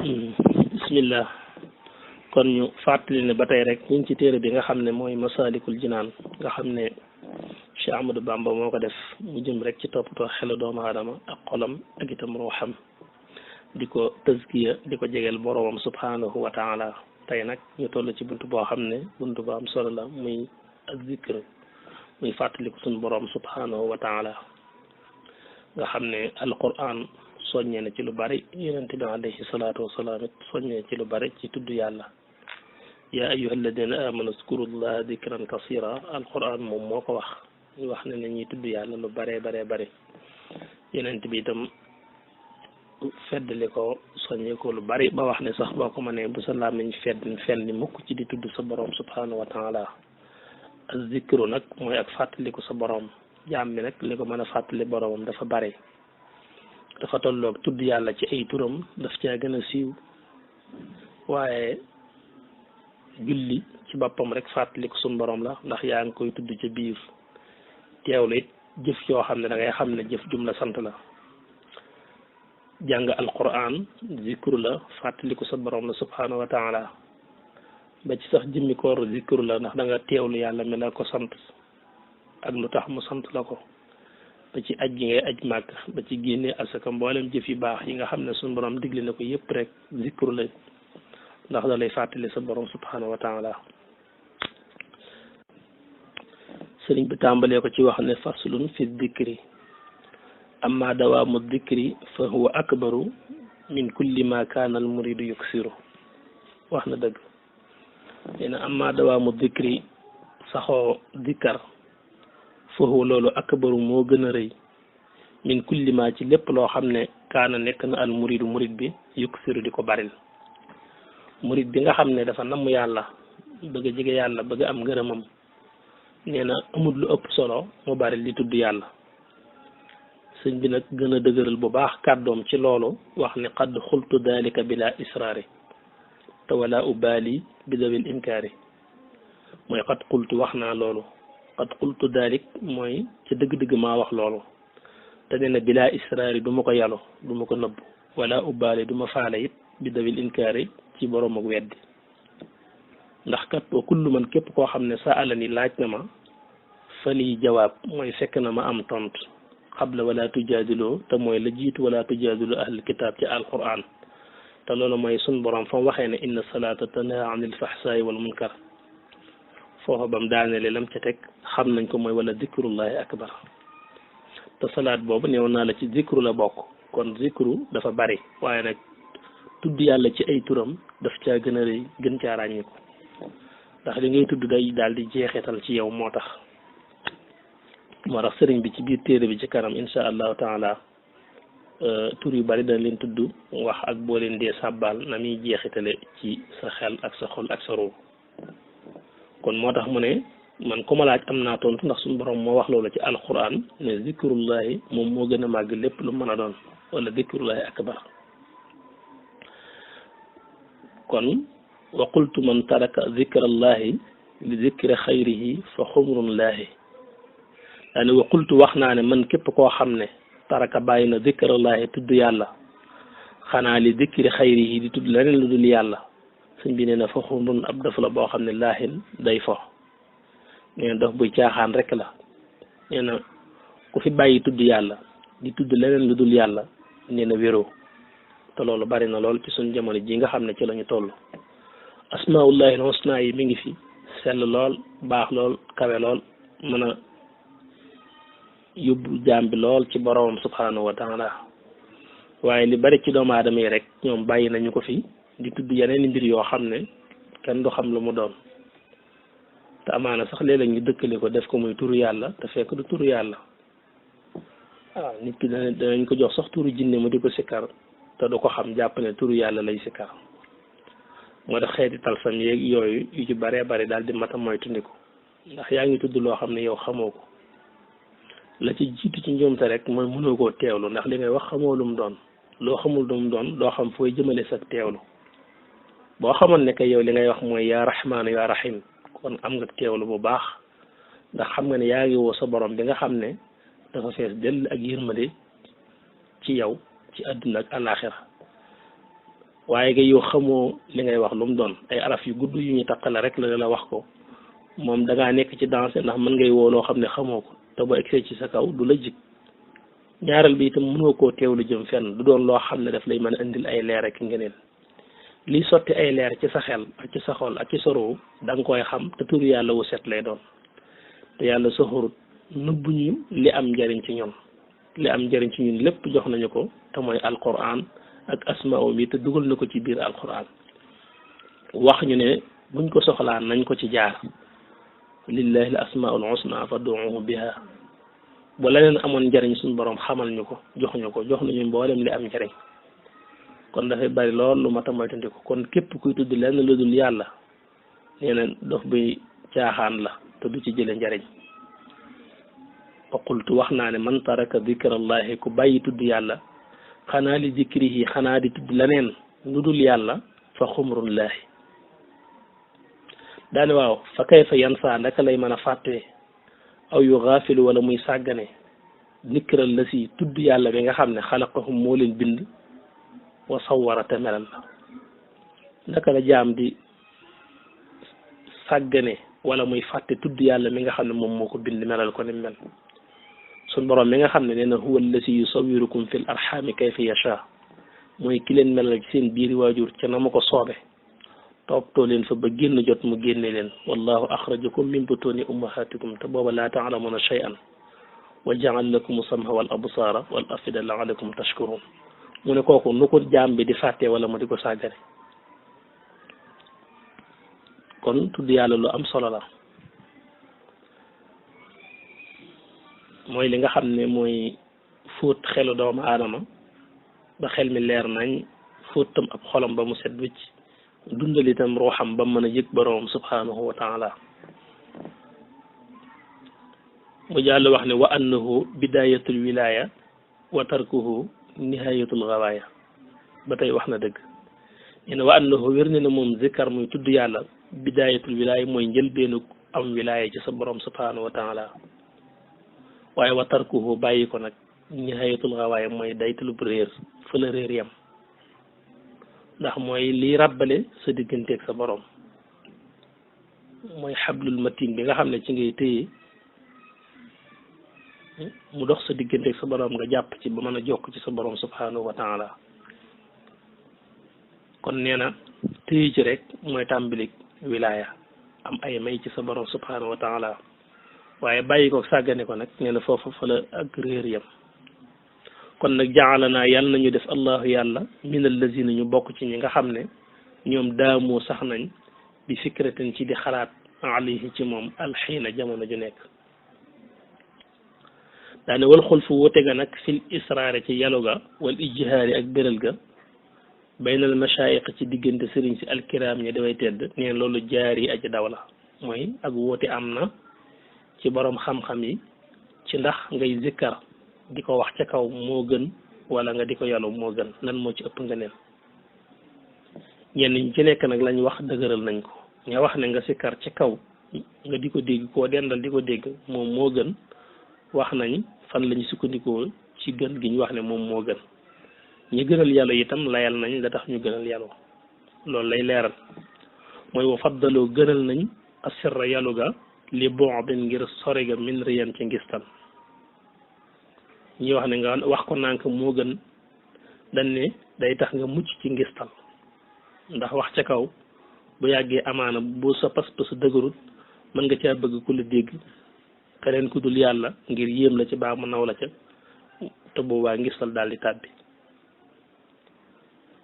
bismillah kon ñu fàttali ne ba tey rek ñu ngi ci téere bi nga xam ne mooy Masaalikul Jinaan nga xam ne Cheikh Ahmadou Bamba moo ko def mu jëm rek ci toppatoo xelu doomu aadama ak xolam ak itam ruuxam di ko tazkiya di ko jegeel boroomam subhanahu wa taala tey nag ñu toll ci buntu boo xam ne buntu bu am solo la muy azzikr muy fàttaliku suñu boroom subhanahu wa taala nga xam ne alquran soññee na ci lu bari yonente bi alayhi salaatu wasalaam it soññee ci lu bari ci tudd yàlla yaa ayyuha alladina amanu zkurullaha dikran kasira alquran moom moo ko wax ñu wax ne ne ñuy tudd yàlla lu baree bare yonente bi itam feddali ko soññee ko lu bari ba wax ne sax boo ko mënee bu sa làmmiñ fenn mukk ci di tudd sa borom subhanahu wa taala azzikru nag mooy ak fàttaliku sa borom jaam bi nag li ko mën a fàttali boromam dafa bari dafa tolloog tudd yàlla ci ay turam daf caa gën a siiw waaye julli ci boppam rek fàttaliku suñ borom la ndax yaa ngi koy tudd ca biir teewlu it jëf yoo xam ne da ngay xam ne jëf jum la sant la jàng alquran zikru la fàttaliku sa borom la subhanahu wa taala ba ci sax jëmmi koor zikru la ndax da nga teewlu yàlla mi la ko sant ak lu tax mu sant la ko ba ci aj gi ngay aj màkk ba ci génnee asaka mboolem jëf yu baax yi nga xam ne suñu borom digle na ko yëpp rek zikru la ndax da lay fàttali sa borom subhanahu wa taala sëriñ bi tàmbalee ko ci wax ne faslun fi dikri amma dawaamu dikri fa huwa akbaru min kulli ma kaana al muridu yuksiru wax na dëgg nee na amma dawaamu dikri saxoo dikkar foofu loolu akbaru moo gën a rëy min kulli ma ci lépp loo xam ne kaana nekk na al muridu murid bi yuksiru di ko baril murid bi nga xam ne dafa namm yàlla bëgg a jege yàlla bëgg am ngërëmam nee na amul lu ëpp solo mu baril di tudd yàlla sëñ bi nag gën a dëgëral bu baax kàddoom ci loolu wax ne qad xultu dalika bila israari te wala ubali bi dawil inkaari mooy qad xultu wax naa loolu qad qultu dalik mooy ca dëgg-dëgg maa wax loolu te nee na bilaa israari du ma ko yàllu du ma ko nëbb wala ubbaale du ma faale it bi dawil inkaari ci borom ak weddi ndax kat wa kullu man képp koo xam ne sa alani laaj na ma fa lii jawaab mooy fekk na ma am tontu xabla wala tujaadiloo te mooy la jiitu wala tujaadiloo ahlul kitaab ci alquran te loolu mooy sun borom fa mu waxee ne inna salaata tanha anil fahsaayi wal munkar foofa bam daanele lam ca teg xam nañ ko mooy wala zikrullahi akbar te salaat boobu néew naa la ci zikru la bokk kon zikru dafa bari waaye nag tudd yàlla ci ay turam daf caa gën a rëy gën caa ràññi ko ndax li ngay tudd day daal di jeexital ci yow moo tax sëriñ bi ci biir téere bi ci kanam insha allahu taala tur yu bari dañ leen tudd wax ak boo leen dee sàbbaal na muy jeexitale ci sa xel ak sa xol ak sa ruux kon moo tax mu ne man ku ma laaj am naa tontu ndax suñu borom moo wax loolu ci alquran ne zikrullahi moom moo gën a màgg lépp lu mën a doon wala zikrullahi akbar kon wa qultu man taraka zikrallahi li zikri xayrihi fa xumrullahi daane wa qultu wax naa ne man képp koo xam ne taraka bàyyi na zikrallahi tudd yàlla xanaa li zikri xayrihi di tudd leneen lu dul yàlla sëñ bi nee na fa xumrun ab daf la boo xam ne laahin day fo nee na daf buy caaxaan rek la nee na ku fi bàyyi tudd yàlla di tudd leneen lu dul yàlla nee na wéroo te loolu bari na lool ci suñ jamono ji nga xam ne ci la ñu toll asmaullahi al-husna yi mi ngi fi sell lool baax lool kawe lool mën a yóbbu jaam bi lool ci boromam subhanahu wa taala waaye li bari ci doomu aadama yi rek ñoom bàyyi nañu ko fi di tudd yeneen mbir yoo xam ne kenn du xam lu mu doon te amaana sax léeg-léeg ñu dëkkale ko def ko muy turu yàlla te fekk du turu yàlla waaw nit ki danañ ko jox sax turu jinne mu di ko sikkar te du ko xam jàpp ne turu yàlla lay sikkar moo tax xeeti talsam yeeg yooyu yu ci baree bari daal di mata mooy tundiku ndax yaa ngi tudd loo xam ne yow xamoo ko la ci jiitu ci njuumte rek mooy mënoo koo teewlu ndax li ngay wax xamoo lu mu doon loo xamul lu mu doon doo xam fooy jëmale sa teewlu boo xamoon ne que yow li ngay wax mooy yaa rahmaanu yaa rahim kon am nga teewlu bu baax ndax xam nga ne yaa ngi woo sa borom bi nga xam ne dafa fees dell ak yërmande ci yow ci àdduna ak àllaaxira waaye nga yow xamoo li ngay wax lu mu doon ay araf yu gudd yu ñu taqale rek la wax ko moom da ngaa nekk ci danger ndax mën ngay woo loo xam ne xamoo ko te boo egsee ci sa kaw du la jig ñaareel bi itam mënoo koo teewlu jëm fenn du doon loo xam ne daf lay mën a indil ay leer ak ngeneen liy sotti ay leer ci sa xel ak ci sa xol ak ci sa ruu da nga koy xam te tur yàlla wu set lay doon te yàlla soxorut nëbbuñu li am njariñ ci ñoom li am njariñ ci ñun lépp jox nañu ko te mooy alquran ak asmaa bi te dugal na ko ci biir alquran wax ñu ne buñ ko soxlaan nañ ko ci jaar lillahi al asmaul husna fad'uuhu biha bu leneen amoon njariñ suñu borom xamal ñu ko jox nañu mboolem li am njariñ kon dafay bari lool lu mat a moytandiku kon képp kuy tudd lenn lu dul yàlla nee na dof bi caaxaan la te du ci jële njariñ wa qultu wax naa ne man taraka dikrallahi ku bàyyi tudd yàlla xanaa li dikrihi xanaa di tudd leneen lu dul yàlla fa xumrullahi daane waaw fa kayfa yansa ndaka lay mën a fàttee aw yu gaafilu wala muy sàggane dikral la si tudd yàlla bi nga xam ne xalaqahum moo leen bind wa sawwara te melal la naka la jaam di sàggane wala muy fàtte tudd yàlla mi nga xam ne moom moo ko bind melal ko ni mel sun borom mi nga xam ne nee na huwa allasi yusawirukum fil arxaami kayfa yasha mooy ki leen melal ci seen biiri waajur ca na ma ko soobe toppatoo leen fa ba génn jot mu génne leen wallahu axrajakum min butuni ummahatikum te booba laa taalamuna shay'an wa jaal lakum samha wal absaara wal afida laalakum tashkurun mu ne kooku nu ko jaam bi di fàtte wala mu di ko sàggane kon tudd yàlla lu am solo la mooy li nga xam ne mooy fóot xelu doomu aadama ba xel mi leer nañ fóot tam ab xolam ba mu set wicc dundal itam ruuxam ba mën a yëg boroom subhanahu wa taala mu jàll wax ne wa annahu bidayatul wilaya wa tarkuhu nihayatul gawaaya ba tey wax na dëgg nee na wa annahu wér ne na moom zikkar muy tudd yàlla bidayatul wilaya mooy njëlbeenu am wilaya ci sa borom subhanahu wa taala waaye wa tarkuhu bàyyi ko nag nihayatul gawaaya mooy daytalub réer fa la réer yam ndax mooy liy ràbbale sa digganteeg sa borom mooy xablul matin bi nga xam ne ci ngay téye mu dox sa digganteeg sa borom nga jàpp ci ba mën a jokk ci sa borom subhanahu wa taala kon nee na téye ci rek mooy tàmbalik wilaya am ay may ci sa borom subhanahu wa taala waaye bàyyi ko sàggane ko nag nee na foofu fa la ak réer yam kon nag jaalanaa yàlla nañu def allahu yàlla min allazina ñu bokk ci ñi nga xam ne ñoom daamoo sax nañ bi fikratin ci di xalaat alayhi ci moom alxiina jamono ju nekk daane wal xul fu wute ga nag fil israari ci yalu ga wal ijhaari ak béral ga baynal mashaayix ci diggante sëriñ si alkiraam ñi daway tedd neen loolu jaar yi aji daw la mooy ak woote am na ci borom xam-xam yi ci ndax ngay zikkar di ko wax ca kaw moo gën wala nga di ko yalu moo gën lan moo ci ëpp nga neen ñenn ñi ci nekk nag lañ wax dëgëral nañ ko nga wax ne nga sikkar ci kaw nga di ko dégg koo dendal di ko dégg moom moo gën wax nañ fan lañu sukkandikoo ci gën gi ñu wax ne moom moo gën ñi gënal yàlla itam layal nañ la tax ñu gënal yàlla loolu lay leeral mooy wa faddaloo gënal nañ asirra yàllu ga li bu'din ngir sori ga min riyan ci ngistal ñi wax ne nga wax ko nànk moo gën dañ ne day tax nga mucc ci ngistal ndax wax ca kaw bu yàggee amaana bu sa pas-pas dëgërut mën nga caa bëgg ku la dégg keneen ku dul yàlla ngir yéem la ci baa mu naw la ca te boobaa ngistal daal di tàbbi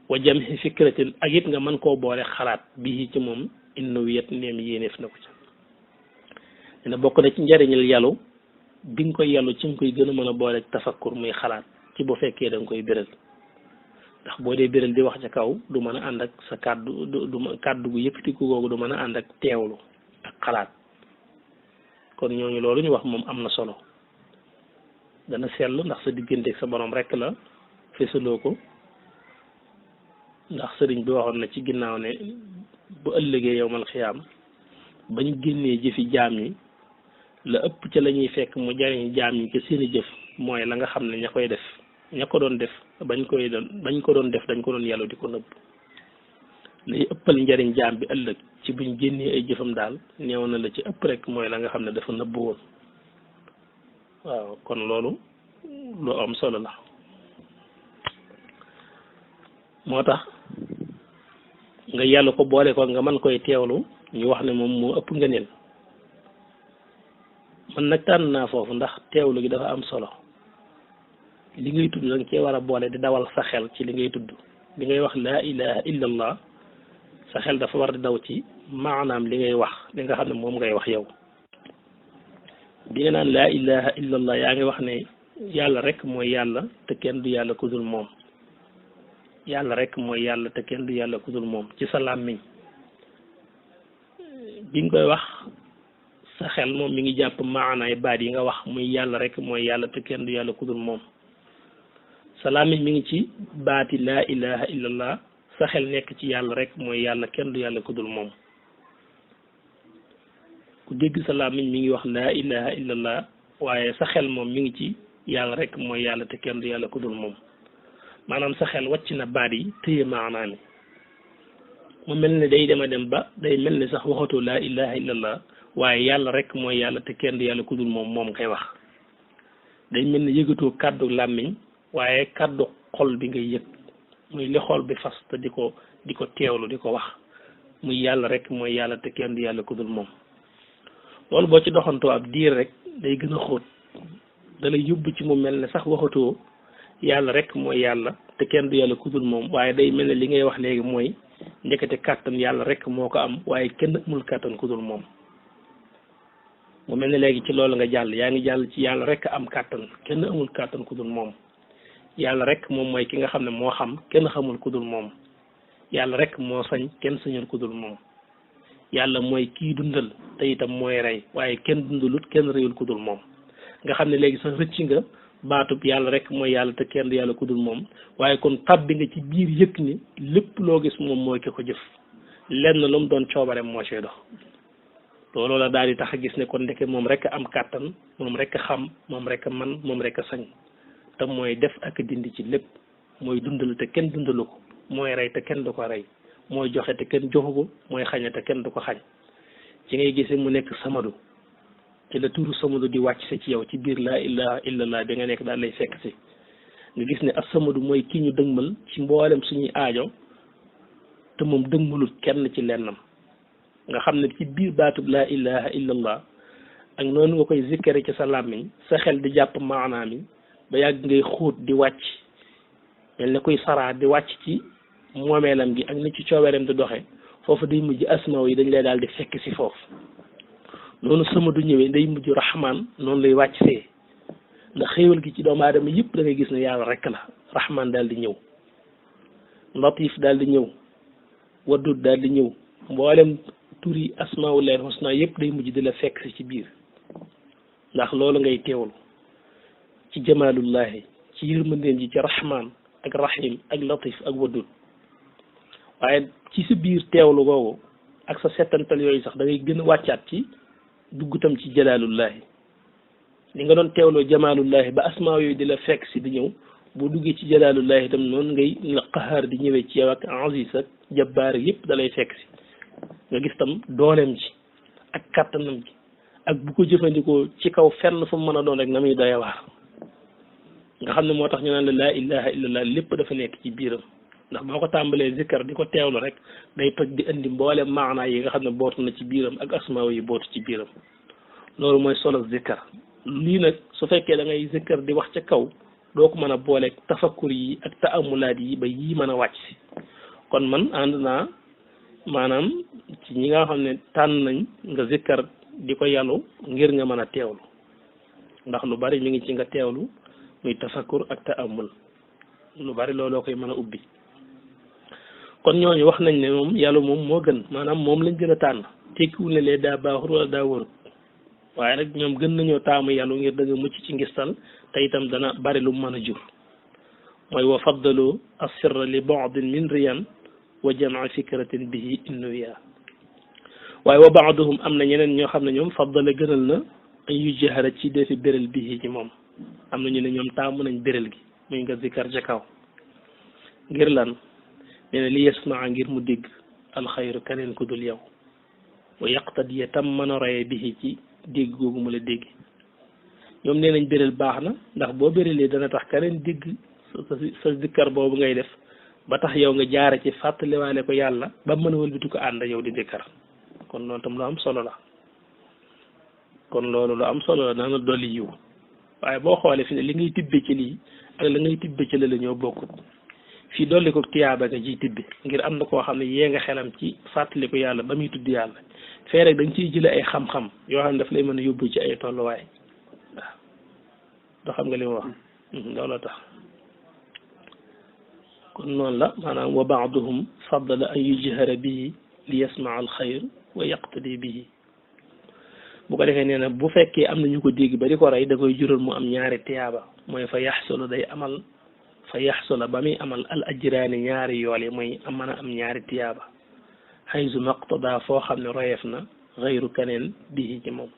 wa jamhi fikratin ak it nga mën koo boole xalaat bii ci moom innahu yet neem yéeneef na ko ca dina bokk na ci njariñal yàllu bi nga koy yàllu ci nga koy gën a mën a boole tafakkur muy xalaat ci bu fekkee da nga koy béral ndax boo dee béral di wax ca kaw du mën a ànd ak sa kàddu du kàddu gu yëkkatiku googu du mën a ànd ak teewlu ak xalaat kon ñooñu loolu ñu wax moom am na solo dana seetlu ndax sa digganteeg sa borom rek la fesaloo ko ndax sëriñ bi waxoon na ci ginnaaw ne bu ëllëgee yowmal xiyaam bañ génnee jëfi jaam ñi la ëpp ca la ñuy fekk mu jariñ jaam ñi ca seeni jëf mooy la nga xam ne ña koy def ña ko doon def bañ ko doon def dañ ko doon yàllu di ko nëbb lay ëppal njariñ jaam bi ëllëg ci buñ génnee ay jëfam daal néew na la ci ëpp rek mooy la nga xam ne dafa nëbb woon waaw kon loolu lu am solo la moo tax nga yàlla ko boole ko nga mën koy teewlu ñu wax ne moom moo ëpp ngëneel man nag tànn naa foofu ndax teewlu gi dafa am solo li ngay tudd danga cee war a boole di dawal sa xel ci li ngay tudd li ngay wax laa ilaha illa allah sa xel dafa war di daw ci maanaam li ngay wax li nga xam ne moom ngay wax yow bi nga naan laa ilaha illa allah yaa ngi wax ne yàlla rek mooy yàlla te kenn du yàlla ku dul moom yàlla rek mooy yàlla te kenn du yàlla ku dul moom ci sa làmmiñ bi nga koy wax sa xel moom mi ngi jàpp maanaay baat yi nga wax muy yàlla rek mooy yàlla te kenn du yàlla ku dul moom sa làmmiñ mi ngi ci baati laa ilaha illallah sa xel nekk ci yàlla rek mooy yàlla kenn du yàlla ku dul moom ku dégg sa làmmiñ mi ngi wax laa ilaha illallah waaye sa xel moom mi ngi ci yàlla rek mooy yàlla te kenn du yàlla ku dul moom maanaam sa xel wàcc na baat yi téye maanaa mi mu mel ne day dema dem ba day mel ni sax waxatoo laa ilaha illallah waaye yàlla rek mooy yàlla te kenn du yàlla ku dul moom moom ngay wax day mel ni yëgatoo kàddu làmmiñ waaye kàddu xol bi ngay yëg muy li xol bi fas te di ko teewlu di ko wax muy yàlla rek mooy yàlla te kenn du yàlla ku dul moom loolu boo ci doxantoo ab diir rek day gën a xóot da lay yóbbu ci mu mel ne sax waxatoo yàlla rek mooy yàlla te kenn du yàlla ku dul moom waaye day mel ne li ngay wax léegi mooy ndekete kàttan yàlla rek moo ko am waaye kenn amul kàttan ku dul moom mu mel ne léegi ci loolu nga jàll yaa ngi jàll ci yàlla rek am kàttan kenn amul kàttan ku dul moom yàlla rek moom mooy ki nga xam ne moo xam kenn xamul ku dul moom yàlla rek moo sañ kenn sañul ku dul moom yàlla mooy kii dundal te itam mooy rey waaye kenn dundalut kenn reyul ku dul moom nga xam ne léegi sax rëcc nga baatub yàlla rek mooy yàlla te kenn du yàlla ku dul moom waaye kon tabbi nga ci biir yëg ni lépp loo gis moom mooy ki ko jëf lenn lu mu doon coobareem moo cay dox loolu la daal di tax a gis ne kon ndeke moom rek am kàttan moom rek xam moom rek man moom rek sañ te mooy def ak dindi ci lépp mooy dundal te kenn dundalu ko mooy rey te kenn du ko rey mooy joxe te kenn joxu ko mooy xañe te kenn du ko xañ ci ngay gisee mu nekk samadu ci la turu samadu di wàcc si ci yow ci biir laa ilaha illallah bi nga nekk daal lay fekk si nga gis ne as samadu mooy ki ñu dëgmal ci mboolem suñuy aajo te moom dëgmalul kenn ci lennam nga xam ne ci biir baatub laa ilaha illallah ak noonu nga koy zikkare ci sa làmmiñ sa xel di jàpp maanaa mi ba yàgg ngay xóot di wàcc mel ne kuy saraa di wàcc ci moomeelam gi ak ni ci cooweeram di doxe foofu day mujj asmaaw yi dañ lay daal di fekk si foofu noonu sama du ñëwee day mujj rahman noonu lay wàcc fee ndax xéewal gi ci doomu aadama yëpp da ngay gis ne yàlla rek la rahman daal di ñëw latif daal di ñëw wadud daal di ñëw mboolem turi asmaawu leen husna yëpp day mujj di la fekk si ci biir ndax loolu ngay teewlu ci jamaalullahi ci yërmandeen ji ci rahman ak rahim ak latif ak wadud waaye ci sa biir teewlu googu ak sa settantal yooyu sax da ngay gën a wàccaat ci dugg tam ci jalaalullahi li nga doon teewloo jamaalullahi ba asmaa yooyu di la fekk si di ñëw boo duggee ci jalaalullahi itam noonu ngay la qahaar di ñëwee ci yow ak aziz ak jabbaar yëpp da lay fekk si nga gis tam dooleem ji ak kàttanam ji ak bu ko jëfandikoo ci kaw fenn fu mu mën a doon rek na muy doy waar nga xam ne moo tax ñu naan la laa ilaha illallah lépp dafa nekk ci biiram ndax boo ko tàmbalee zikkar di ko teewlu rek day toj di indi mboolem maanaa yi nga xam ne bootu na ci biiram ak asmaaw yi bootu ci biiram loolu mooy solo zikkar lii nag su fekkee da ngay zikkar di wax ca kaw doo ko mën a booleeg tafakkur yi ak taamulaat yi ba yii mën a wàcc si kon man ànd naa maanaam ci ñi nga xam ne tànn nañ nga zikkar di ko yalu ngir nga mën a teewlu ndax lu bari mi ngi ci nga teewlu muy tafakkur ak taamul lu bari looloo koy mën a ubbi kon ñooñu wax nañ ne moom yàlla moom moo gën maanaam moom lañ gën a tànn tekkiwul ne lee daa baaxul wala daa warut waaye nag ñoom gën nañoo taamu yàlla ngir dëgg mucc ci ngistal te itam dana bari lu mën a jur mooy wa faddalu assirra li baadin min riyan wa jamaa fikratin bihi innuya waaye wa baaduhum am na ñeneen ñoo xam ne ñoom faddala gënal na an yu jahara ci defi béral bihi ci moom am na ñu ne ñoom taamu nañ béral gi muy nga zikkar ca kaw ngir lan nee na li yasmaa ngir mu dégg alxayru keneen ku dul yow wa yaqtadiya tam mën a roye bi ci dégg googu mu la dégg ñoom nee nañ bérél baax na ndax boo bérélee dana tax keneen dégg sa dikkar boobu ngay def ba tax yow nga jaare ci fàttaliwaale ko yàlla ba mën a wëlbati ko ànd yow di dikkar kon loolu tam lu am solo la kon loolu lu am solo la dana dolli yiw waaye boo xoolee fi ne li ngay tibbe ci lii ak la ngay tibbe ci la ñoo bokkut fii dolli ko tiyaaba nga ciy tibbe ngir am na koo xam ne yee nga xelam ci fàttali ko yàlla ba muy tudd yàlla fee rek da nga ciy jële ay xam-xam yoo xam ne daf lay mën a yóbbu ci ay tolluwaay waaw doo xam nga li ma wax looloo tax kon noonu la maanaam wa baaduhum faddala an yujhara bihi li yasmaa al xayr wa yaqtadi bihi bu ko defee nee na bu fekkee am na ñu ko dégg ba di ko rey da koy jural mu am ñaari tiyaaba mooy fa yaxsula day amal fa yaxsula ba muy amal al ajraani ñaari yool yi mooy mën a am ñaari tiyaaba xaysu maqtada foo xam ne royeef na xayru keneen bihi ci moom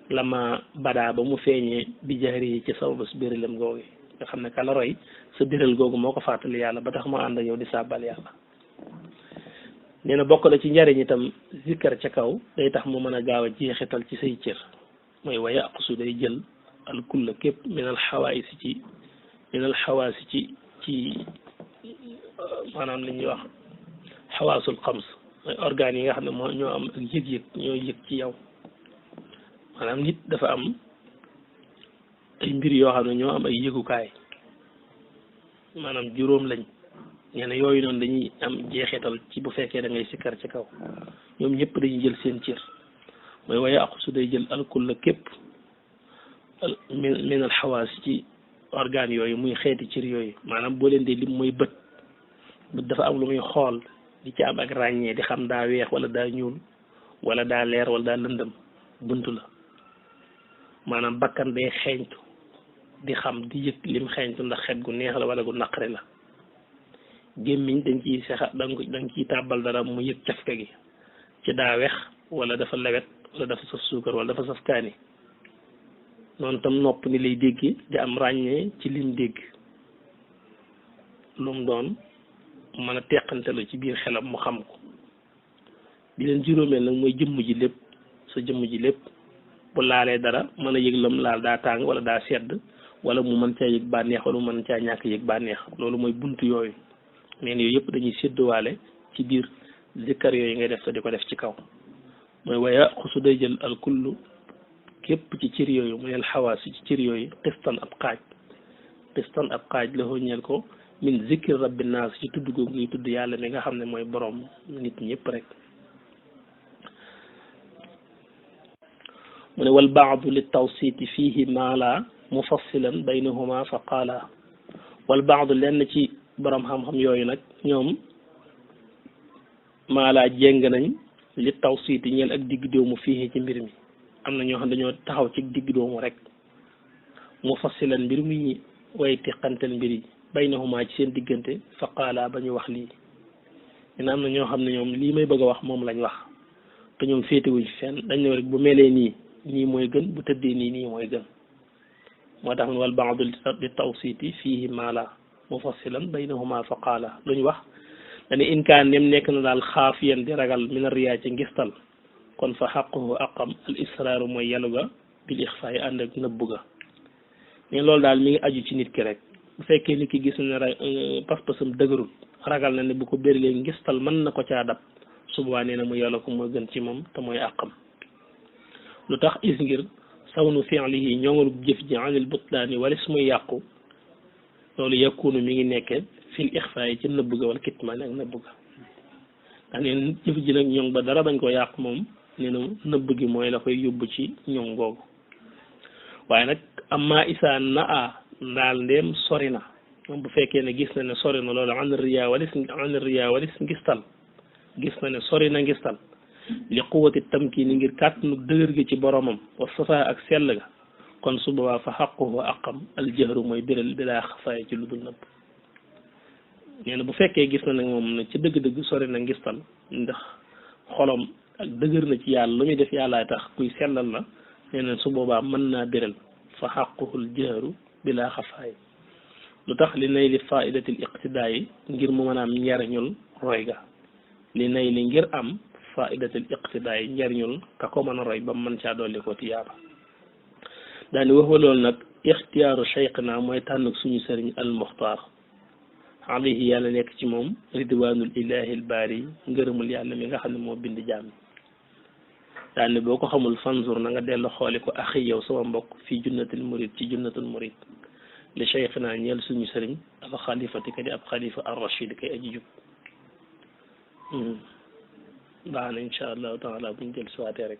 lama badaa ba mu feeñee bi jaari yi ci sababu si bérélam googu nga xam ne kala roy sa bérél googu moo ko fàttali yàlla ba tax mu ànd ak yow di sàbbal yàlla nee na bokk na ci njariñ itam zikkar ca kaw day tax mu mën a gaaw a jeexital ci say cër mooy waya aqusu day jël al kulla képp minal xawaasi ci maanaam li ñuy wax xawaasul xams mooy organes yi nga xam ne moo ñoo am ak yëg-yëg ñoo yëg ci yow maanaam nit dafa am ay mbir yoo xam ne ñoo am ay yëgukaay maanaam juróom lañ nee na yooyu noonu dañuy am jeexital ci bu fekkee da ngay sikkar ci kaw ñoom ñëpp dañuy jël seen cër mooy waya aqusu day jël alkul la képp min al xawaas ci organes yooyu muy xeeti cër yooyu maanaam boo leen di lim mooy bët dafa am lu muy xool di ci am ak ràññee di xam daa weex wala daa ñuul wala daa leer wala daa lëndëm buntu la maanaam bakkan day xeeñtu di xam di yëg lim xeeñtu ndax xet gu neex la wala gu naqari la gémmiñ dañ ciy sexa da nga ciy tàbbal dara mu yëg cafka gi ci daa weex wala dafa lewet wala dafa saf suukar wala dafa saf kaani noonu tam nopp ni lay dégg di am ràññee ci lim dégg lu mu doon mën a teqantelu ci biir xelam mu xam ko bi leen juróomeel nag mooy jëmm ji lépp sa jëmm ji lépp bu laalee dara mën a yëg lam laal daa tàng wala daa sedd wala mu mën caa yëg bànneex wala mu mën caa ñàkk yëg bànneex loolu mooy buntu yooyu mais yooyu yëpp dañuy sédduwaale ci biir zikkar yooyu ngay def te di ko def ci kaw mooy waya xusu day jël al kullu képp ci cër yooyu mu neel xawaas ci cër yooyu xistan ab xaaj la ñeel ko min zikri rabbi naas ci tudd googu ngi tudd yàlla mi nga xam ne mooy borom nit ñëpp rek mu ne wal baadu li tawsiti fihi maala mufassilan baynahuma fa qaala wal baadu lenn ci borom xam-xam yooyu nag ñoom maala jéng nañ li tawsiti ñeel ak digg doomu fii ci mbir mi am na ñoo xam dañoo taxaw ci digg doomu rek mufassilan mbir mi way teqantel mbir yi baynahuma ci seen diggante fa qaala ba ñu wax lii dina am na ñoo xam ne ñoom lii may bëgg a wax moom lañ wax te ñoom féetewuñ fenn dañ ne rek bu melee nii mooy gën bu tëddee nii mooy gën moo tax wal baadu li tawsiti fiihi maala mufassilan baynahuma fa qaala lu ñu wax dane in kaan nem nekk na daal xaafiyan di ragal min riyaa ci ngistal kon fa xaquhu aqam al israaru mooy yalu ga bil ixfaa yi ànd ak nëbbu ga mais loolu daal mi ngi aju ci nit ki rek bu fekkee nit ki gis na ne pas-pasam dëgërul ragal na ne bu ko bérilee ngistal mën na ko caa dab subaa nee na mu yàlla ko mooy gën ci moom te mooy àqam lu tax is ngir sawnu fi'lihi ñoŋalu jëf ji anil butlaani walis muy yàqu loolu yakunu mi ngi nekkee fil ixfaa yi ci nëbb ga wala kitmaan ak nëbb ga ndax neen jëf ji nag ñoŋ ba dara bañ ko yàq moom nee na nëbb gi mooy la koy yóbbu ci ñoŋ googu waaye nag amma isaan na ndaal ndéem sori na moom bu fekkee ne gis na ne sori na loolu an riyaa walis ngistal gis na ne sori na ngistal li quwati tamkiini ngir kàttanu dëgër gi ci boromam wa safa ak sell ga kon su boobaa fa xaquhu aqam aljahru mooy biral bilaa xafaay ci lu dul nëbb nee na bu fekkee gis na nag moom ne ci dëgg-dëgg sori na ngistal ndax xolom ak dëgër na ci yàlla lu muy def yàllaay tax kuy sellal la nee na su boobaa mën naa biral fa xaquhu aljahru bilaa xafaay lu tax li nay li faidatil iqtidaa yi ngir mu mën a am njariñul roy ga li nay li ngir am faidatul iqtidaay njariñul ka ko mën a roy ba mën caa dolli ko tiyaaba daani wax wa loolu nag ixtiyaaru cheikhna mooy tànn suñu sëriñ al muxtaar alayhi yàlla nekk ci moom ridwanul ilahi al baari ngërëmul yàlla mi nga xam ne moo bind jaam daani boo ko xamul fanzur na nga dellu xooli ko axi yow sama mbokk fii junnatil murid ci junnatul murid li cheikhna ñeel suñu sëriñ al xalifati ka di ab xalifa ar rachid kay aji jub baax na incha allahu taala buñ jël siwaatee rek